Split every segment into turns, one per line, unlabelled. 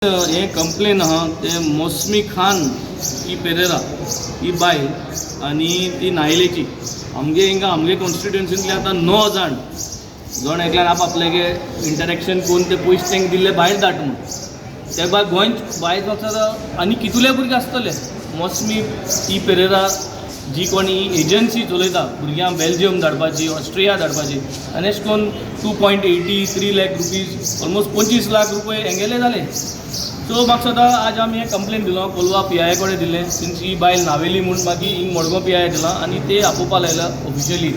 हे कंप्लेन आहा ते मोसमी खान ही पेरेरा ही बायल आनी ती नायलेची. आमगे हिंगा आमगे कॉन्स्टिट्युएन्सींतले आतां णव जाण, जण एकल्यान आप आपल्यागे इंटरेक्शन करून ते पयशे तांकां दिल्ले भायर धाड म्हूण. ते भायर गोंय भायर वचत आनी कितले भुरगे आसतले. मोसमी ई पेरेरा जी कोण ही एजन्सी चलयता भुरग्यांक बेल्जियम धाडपाची, ऑस्ट्रिया धाडपाची, आनी अशें करून 2.83 lakh rupees, almost 25 lakh रुपये हेंगेले जाले. सो म्हाका दिसता आज आमी हें कंप्लेन दिलो, कोलवा पी I कडेन दिलें. सिन्स ही बायल नावेली म्हूण मागीर हिंग मडगांव पी I दिलां आनी ते आपोवपा लायला ऑफिशियली,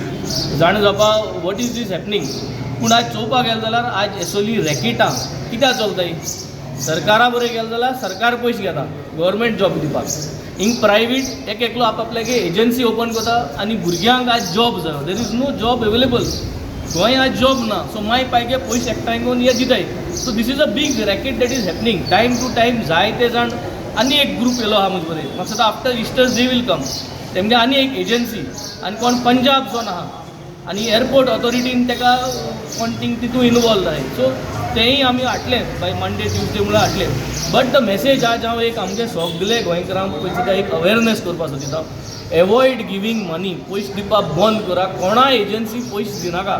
जाणा जावपा what is this happening. पूण आयज चोवपाक गेलें जाल्यार आयज असली रॅकेटां कित्याक चलताय? सरकारा बरें गेलें जाल्यार सरकार पयशे घेता गव्हर्मेंट जॉब दिवपाक. हिंग प्रायवेट एक एकलो आप आपल्यागे एजन्सी ओपन करता आनी भुरग्यांक आयज जॉब जायो. There is no job available. Goa आज जॉब ना, सो माय पायगे पयशे एकठांय करून हे दिताय. So this is a big racket that is happening time to time. जायते जाण आनी एक ग्रूप येयलो आहा म्हजे बरें. म्हाका दिसता after Easter they will come. तेमगे आनी एक एजन्सी आनी कोण पंजाब सोन आहा आनी एअरपोर्ट ऑथॉरिटीन ताका कोण थिंग तितून इनवॉल्व जाय. सो तेंय आमी हाडलें, बाय मंडे ट्युजडे म्हणल्यार हाडलें. बट the message आज हांव एक आमगे सगळे गोंयकारांक पयशे एक अवेरनेस करपाक सोदिता: एवॉयड गिवींग मनी. पयशे दिवपाक बंद करा. कोणा एजन्सी पयशे दिनाका.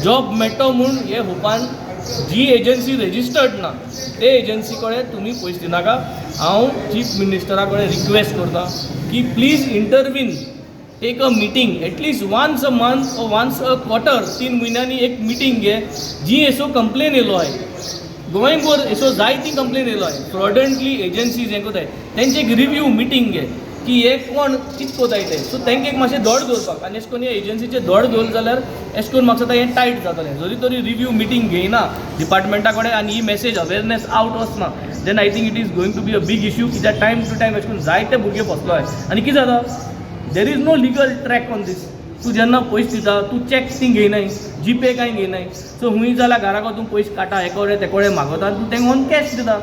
जॉब मेळटो म्हूण हे होपान जी एजन्सी रेजिस्टर्ड ना ते एजन्सी कडेन तुमी पयशे दिनाका. हांव चीफ मिनिस्टरा कडेन रिक्वेस्ट करता की please intervene, take a meeting at least once a month or once a quarter. 3 म्हयन्यांनी एक मिटींग घे. जी असो कंप्लेन येयलो आहे गोंयभर, असो जायती कंप्लेन येयलो आहे, फ्रॉडंटली एजन्सीज हें कोताय, तेंचे एक रिव्यू मिटींग घे की हे कोण कितें कोताय ते. सो तांकां एक मातशें दोड दवरपाक आनी अशें करून हे एजन्सीचे दोड दवरलें जाल्यार अशें करून म्हाका दिसता हें टायट जातलें. जरी तरी रिव्यू मिटींग घेयना डिपार्टमेंटा कडेन आनी ही मेसेज अवेरनेस आवट वचना, then I think it is going to be a big issue, कित्याक टायम टू टायम अशें करून जायते भुरगे फसलो आहे. आनी कितें जाता, there is no legal track on this. तूं जेन्ना पयशे दिता, तूं चॅक ती घेयनाय, जीपे कांय घेयनाय. सो हुंय जाल्यार घराक तूं पयशे काडटा, हे कडेन ते कडेन मागता आनी तूं तेंका ऑन कॅश दिता.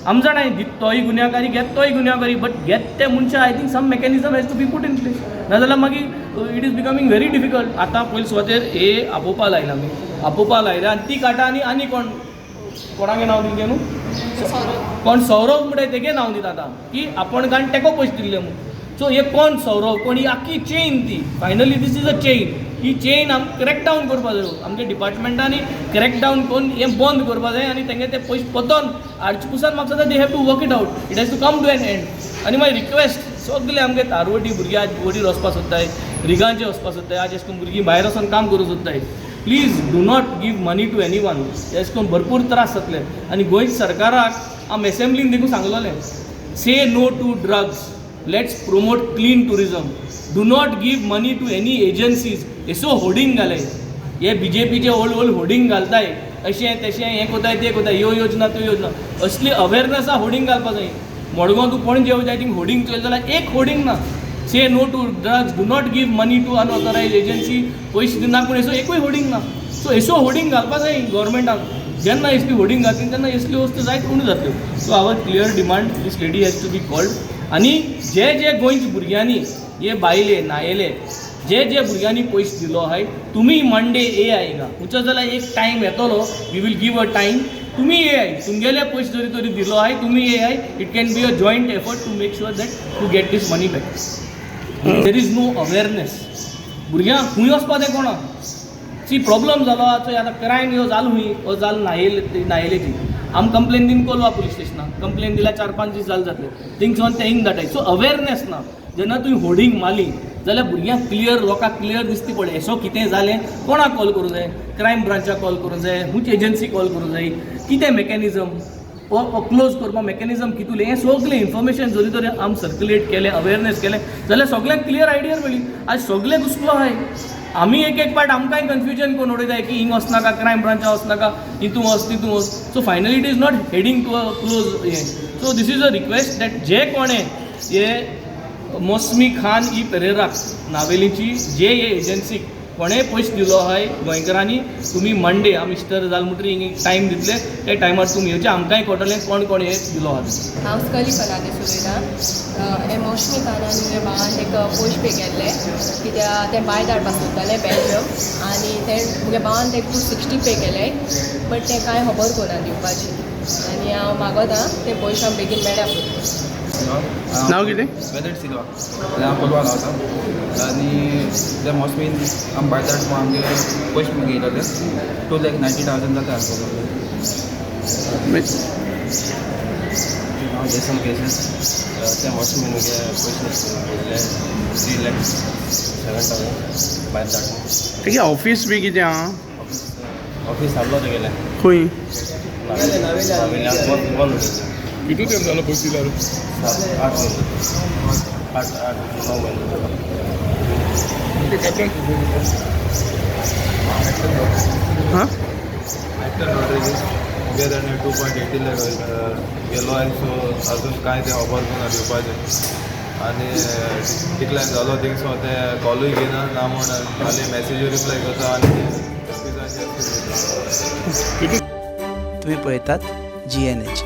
आम जाणाय, दित तोय गुन्यांवकारी, घेत तोय गुन्यांवकारी, बट घेत ते मनशां I think some mechanism has to be put in place. नाजाल्यार मागीर it is becoming very difficult. आतां पयले सुवातेर हे आपोवपा लायला, आमी आपोवपा लायल्या आनी ती काडटा आनी आनी कोण कोणागे नांव दिलें न्हू, कोण सौरव म्हणटा तेगे नांव दिता आतां की आपण कारण तेको पयशे दिल्ले म्हूण. सो हे कोण सौरव कोण, ही आख्खी चेन ती. Finally this is a chain. He chain आम क्रॅक डावन करपा जाय. आमच्या डिपार्टमेंटांनी क्रॅक डावन करून हें बंद करपा जाय आनी तेंगे ते पयशे पतोन हाडचे पुसान म्हाका दिसता they have to work it out. It has to come to an end. आनी मागीर रिक्वेस्ट, सगळे आमगे तारवटी भुरगे आज वडीर वचपा सोदताय, रिगांचे वचपा सोदताय, आज अशें करून भुरगीं भायर वचोन काम करूंक सोदताय, please do not give money to anyone. अशें करून भरपूर त्रास जातले. आनी गोंयच्या सरकाराक आम एसेंब्लीन देखून सांगलोलें, say no to drugs, let's promote clean tourism, do not give money to any agencies. असो होर्डिंग घाले हे बीजेपीचे, व्हड व्हड होर्डिंग घालताय, अशें तशें, हें कोताय, तें कोताय, ह्यो योजना, त्यो योजना, असली अवेरनेसा होर्डिंग घालपा जाय. मडगांव तूं पणजे वयताय, थिंग होर्डिंग चोयलें जाल्यार एक होर्डिंग ना, say no to drugs, do not give money to unauthorised agency, पयशे दिनाक पूण असो एकूय होर्डिंग ना. सो असो होर्डिंग घालपा जाय गव्हर्मेंटाक. जेन्ना असली होर्डिंग घातली तेन्ना असल्यो वस्तू जायत उण्यो जातल्यो. So our clear demand, this lady has to be called. आनी जे जे गोंयच्या भुरग्यांनी, हे बायले नायले, जे जे भुरग्यांनी पयशे दिलो आहाय, तुमी मंडे येयाय हिंगा. उचो जाल्यार एक टायम येतलो, we will give a time. तुमी येयाय, तुमगेले पयशे जरी तरी दिलो आहाय, तुमी येयाय. It can be a joint effort to make sure that to get this money back. There is no awareness. भुरग्यांक खंय वचपा तें कोणा सी प्रॉब्लम जालो. चोय आतां क्रायम ह्यो जालो खंय, हो जालो नायेले, नायेलेची. आम कंप्लेन दिवन कोलवा पुलीस स्टेशनाक कंप्लेन दिल्यार 4-5 दीस जाले जातले, थिंगसून ते हिंग धाडाय. सो अवेरनेस ना. जेन्ना तुवें होर्डिंग मारली जाल्यार भुरग्यांक क्लियर, लोकांक क्लियर दिसती पडलें असो कितें जालें, कोणाक कॉल करूं जाय, क्रायम ब्रांचाक कॉल करूं जाय, खंयची एजन्सी कॉल करूं जाय, कितें मॅकॅनिजम हो क्लोज करपाक मॅकॅनिजम कितूलें, हें सगळें इन्फॉर्मेशन जरी तर आम सर्क्युलेट केलें, अवेरनेस केलें जाल्यार सगळ्यांक क्लियर आयडिया मेळ्ळी. आज सगळे घुसपलो आहाय. आमी एक एक पार्ट आमकांय कन्फ्युजन करून उडयताय की हिंग वचनाका, क्रायम ब्रांचा वचनाका, हितून वच, तितून वच. So finally it is not heading to a close हें. So this is a request that जे कोणें हे मोसमी खान ई पेरेराक नावेलीची जे हे एजन्सीक कोणेय पयशे दिलो आहाय गोंयकारांनी, तुमी मंडे आमी इस्टर जाल म्हणटरीर हिंग टायम दितले, त्या टायमार तुमी येवचें, आमकांय कळटलें कोण कोण हे दिलो आहा तें.
हांव स्कली फर्नांडीस उलयतां. हे मोशमी खानान मुगे भावान ताका पयशे पे केल्ले, कित्याक तें भायर धाडपाक सोदतालें बेल्जियम, आनी ते मुगे भावान ताका 260 पे केले, बट तें कांय खबर कोना दिवपाची. आनी हांव मागोता ते पयशे आमकां बेगीन मेळ्या पुरो.
नांव कितें?
वेदर सिल्वा. आनी हांव कोलवा रावता आनी ते मोसमीन आम भायर धाड आमगे पयशे घेयलो ते 2,90,000 जाता आसतलो.
हांव जेसन केसीस. ते वॉचमॅन मुगे पयशे घेयल्ले 3,07,000 भायर धाडून.
तेगे ऑफिस बी कितें आहा?
ऑफीस ऑफीस हाडलो तेगेलें.
खंय?
नावेल्यान बंद बंद उडयलें.
कितू तेंप जालो पयशे दिल्यार?
7 8 म्हयने, 8 8 9 म्हयने जालो.
हां.
एक्टर रॉड्रिगीस मुगे ताणें 2.80 लाख गेलो आनी सो अजून कांय तें खबर ना दिवपाचें आनी डिक्लायन जालो थिंग सो ते कॉलूय घेयना ना म्हूण खाली मॅसेजूय रिप्लाय करता आनी ऑफिसाचे.
तुम्ही पळयतात जीएनएच.